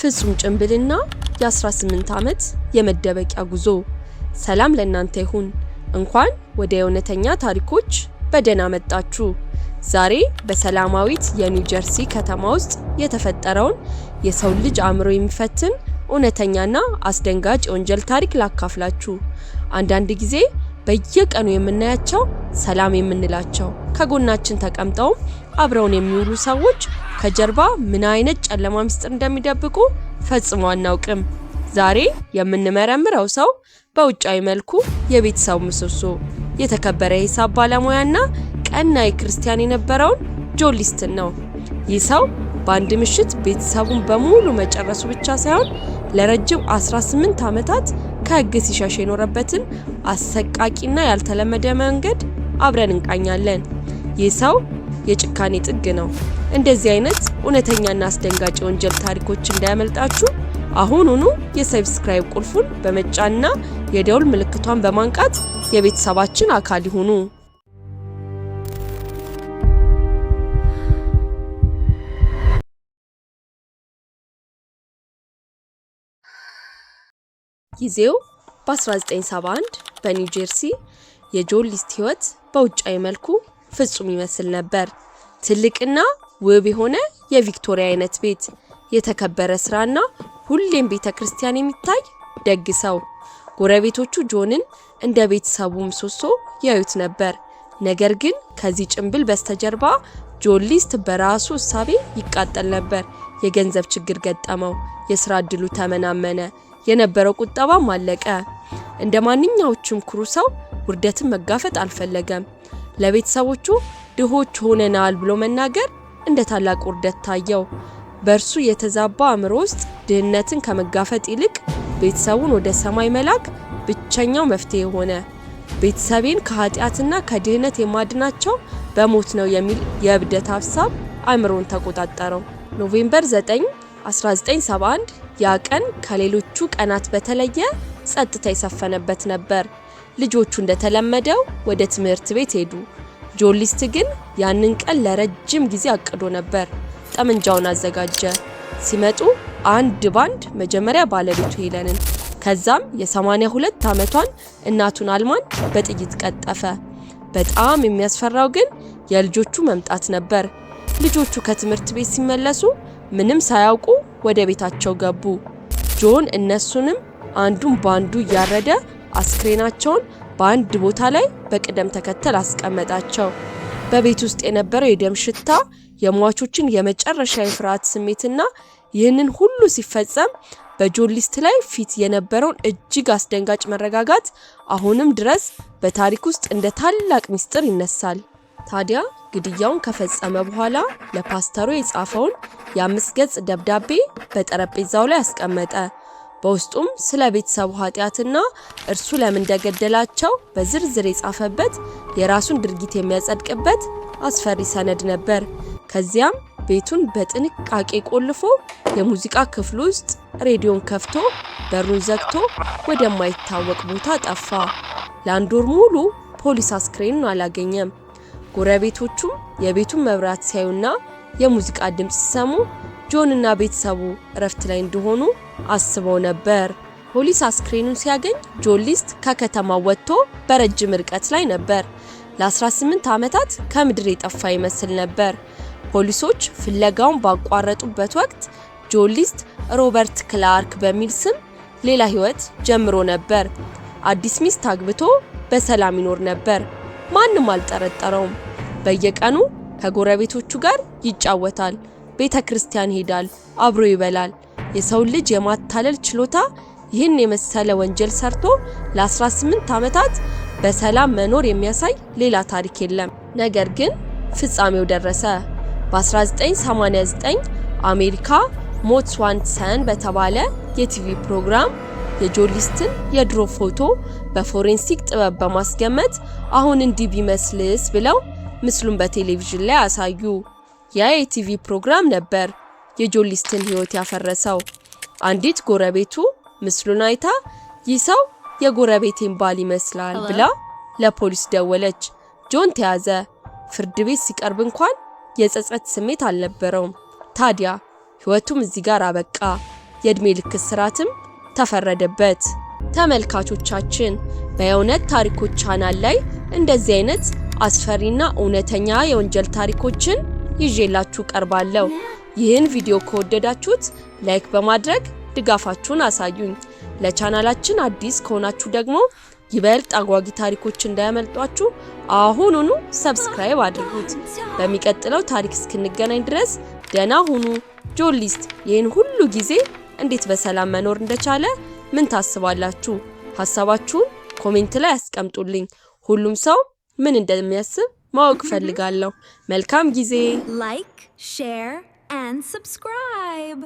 ፍጹም ጭንብልና የ18 ዓመት የመደበቂያ ጉዞ። ሰላም ለእናንተ ይሁን። እንኳን ወደ የእውነተኛ ታሪኮች በደህና መጣችሁ። ዛሬ በሰላማዊት የኒው ጀርሲ ከተማ ውስጥ የተፈጠረውን የሰው ልጅ አእምሮ የሚፈትን እውነተኛና አስደንጋጭ የወንጀል ታሪክ ላካፍላችሁ። አንዳንድ ጊዜ በየቀኑ የምናያቸው፣ ሰላም የምንላቸው፣ ከጎናችን ተቀምጠውም አብረውን የሚውሉ ሰዎች ከጀርባ ምን አይነት ጨለማ ምስጢር እንደሚደብቁ ፈጽሞ አናውቅም። ዛሬ የምንመረምረው ሰው በውጫዊ መልኩ የቤተሰቡ ምሰሶ፣ የተከበረ የሂሳብ ባለሙያና ቀናኢ ክርስቲያን የነበረውን ጆን ሊስትን ነው። ይህ ሰው በአንድ ምሽት ቤተሰቡን በሙሉ መጨረሱ ብቻ ሳይሆን ለረጅም 18 ዓመታት ከሕግ ሲሸሽ የኖረበትን አሰቃቂና ያልተለመደ መንገድ አብረን እንቃኛለን። ይህ ሰው የጭካኔ ጥግ ነው። እንደዚህ አይነት እውነተኛና አስደንጋጭ የወንጀል ታሪኮች እንዳያመልጣችሁ አሁኑኑ የ subscribe ቁልፉን በመጫንና የደውል ምልክቷን በማንቃት የቤተሰባችን አካል ይሁኑ። ጊዜው በ1971 በኒው ጀርሲ። የጆን ሊስት ህይወት በውጫዊ መልኩ ፍጹም ይመስል ነበር። ትልቅና ውብ የሆነ የቪክቶሪያ አይነት ቤት፣ የተከበረ ስራና ሁሌም ቤተ ክርስቲያን የሚታይ ደግ ሰው። ጎረቤቶቹ ጆንን እንደ ቤተሰቡ ምሰሶ ያዩት ነበር። ነገር ግን ከዚህ ጭንብል በስተጀርባ ጆን ሊስት በራሱ እሳቤ ይቃጠል ነበር። የገንዘብ ችግር ገጠመው፣ የስራ እድሉ ተመናመነ፣ የነበረው ቁጠባም አለቀ። እንደ ማንኛዎቹም ኩሩ ሰው ውርደትን መጋፈጥ አልፈለገም። ለቤተሰቦቹ ድሆች ሆነናል ብሎ መናገር እንደ ታላቅ ውርደት ታየው። በእርሱ የተዛባ አእምሮ ውስጥ ድህነትን ከመጋፈጥ ይልቅ ቤተሰቡን ወደ ሰማይ መላክ ብቸኛው መፍትሄ ሆነ። ቤተሰቤን ከኃጢአትና ከድህነት የማድናቸው በሞት ነው የሚል የእብደት ሀሳብ አእምሮን ተቆጣጠረው። November 9፣ 1971። ያ ቀን ከሌሎቹ ቀናት በተለየ ጸጥታ የሰፈነበት ነበር። ልጆቹ እንደተለመደው ወደ ትምህርት ቤት ሄዱ። ጆን ሊስት ግን ያንን ቀን ለረጅም ጊዜ አቅዶ ነበር። ጠመንጃውን አዘጋጀ። ሲመጡ አንድ ባንድ መጀመሪያ ባለቤቱ ሄለንን፣ ከዛም የ82 ዓመቷን እናቱን አልማን በጥይት ቀጠፈ። በጣም የሚያስፈራው ግን የልጆቹ መምጣት ነበር። ልጆቹ ከትምህርት ቤት ሲመለሱ ምንም ሳያውቁ ወደ ቤታቸው ገቡ። ጆን እነሱንም አንዱን ባንዱ እያረደ አስክሬናቸውን በአንድ ቦታ ላይ በቅደም ተከተል አስቀመጣቸው። በቤት ውስጥ የነበረው የደም ሽታ፣ የሟቾችን የመጨረሻ የፍርሃት ስሜትና ይህንን ሁሉ ሲፈጸም በጆን ሊስት ላይ ፊት የነበረውን እጅግ አስደንጋጭ መረጋጋት አሁንም ድረስ በታሪክ ውስጥ እንደ ታላቅ ምስጢር ይነሳል። ታዲያ ግድያውን ከፈጸመ በኋላ ለፓስተሩ የጻፈውን የ5 ገጽ ደብዳቤ በጠረጴዛው ላይ አስቀመጠ። በውስጡም ስለ ቤተሰቡ ኃጢአትና እርሱ ለምን እንደገደላቸው በዝርዝር የጻፈበት፣ የራሱን ድርጊት የሚያጸድቅበት አስፈሪ ሰነድ ነበር። ከዚያም ቤቱን በጥንቃቄ ቆልፎ፣ የሙዚቃ ክፍል ውስጥ ሬዲዮን ከፍቶ፣ በሩን ዘግቶ ወደማይታወቅ ቦታ ጠፋ። ለአንድ ወር ሙሉ ፖሊስ አስክሬኑን አላገኘም። ጎረቤቶቹም የቤቱን መብራት ሲያዩና የሙዚቃ ድምፅ ሲሰሙ ጆንና ቤተሰቡ እረፍት ላይ እንደሆኑ አስበው ነበር። ፖሊስ አስክሬኑን ሲያገኝ ጆን ሊስት ከከተማው ወጥቶ በረጅም ርቀት ላይ ነበር። ለ18 ዓመታት ከምድር የጠፋ ይመስል ነበር። ፖሊሶች ፍለጋውን ባቋረጡበት ወቅት ጆን ሊስት ሮበርት ክላርክ በሚል ስም ሌላ ህይወት ጀምሮ ነበር። አዲስ ሚስት አግብቶ በሰላም ይኖር ነበር። ማንም አልጠረጠረውም። በየቀኑ ከጎረቤቶቹ ጋር ይጫወታል፣ ቤተ ክርስቲያን ይሄዳል፣ አብሮ ይበላል። የሰው ልጅ የማታለል ችሎታ፣ ይህን የመሰለ ወንጀል ሰርቶ ለ18 ዓመታት በሰላም መኖር የሚያሳይ ሌላ ታሪክ የለም። ነገር ግን ፍጻሜው ደረሰ። በ1989 አሜሪካ Most Wanted በተባለ የቲቪ ፕሮግራም የጆን ሊስትን የድሮ ፎቶ በ forensic ጥበብ በማስገመት አሁን እንዲህ ቢመስልስ ብለው ምስሉን በቴሌቪዥን ላይ አሳዩ። ያ የቲቪ ፕሮግራም ነበር የጆን ሊስትን ህይወት ያፈረሰው። አንዲት ጎረቤቱ ምስሉን አይታ ይህ ሰው የጎረቤቴን ባል ይመስላል ብላ ለፖሊስ ደወለች። ጆን ተያዘ። ፍርድ ቤት ሲቀርብ እንኳን የጸጸት ስሜት አልነበረውም። ታዲያ ህይወቱም እዚህ ጋር አበቃ። የዕድሜ ልክ እስራትም ተፈረደበት። ተመልካቾቻችን፣ በየእውነት ታሪኮች ቻናል ላይ እንደዚህ አይነት አስፈሪና እውነተኛ የወንጀል ታሪኮችን ይዤላችሁ ቀርባለሁ። ይህን ቪዲዮ ከወደዳችሁት like በማድረግ ድጋፋችሁን አሳዩኝ። ለቻናላችን አዲስ ከሆናችሁ ደግሞ ይበልጥ አጓጊ ታሪኮች እንዳያመልጧችሁ አሁኑኑ subscribe አድርጉት። በሚቀጥለው ታሪክ እስክንገናኝ ድረስ ደህና ሁኑ። ጆን ሊስት ይህን ሁሉ ጊዜ እንዴት በሰላም መኖር እንደቻለ ምን ታስባላችሁ? ሀሳባችሁን comment ላይ አስቀምጡልኝ። ሁሉም ሰው ምን እንደሚያስብ ማወቅ እፈልጋለሁ። መልካም ጊዜ። Like, share, and subscribe.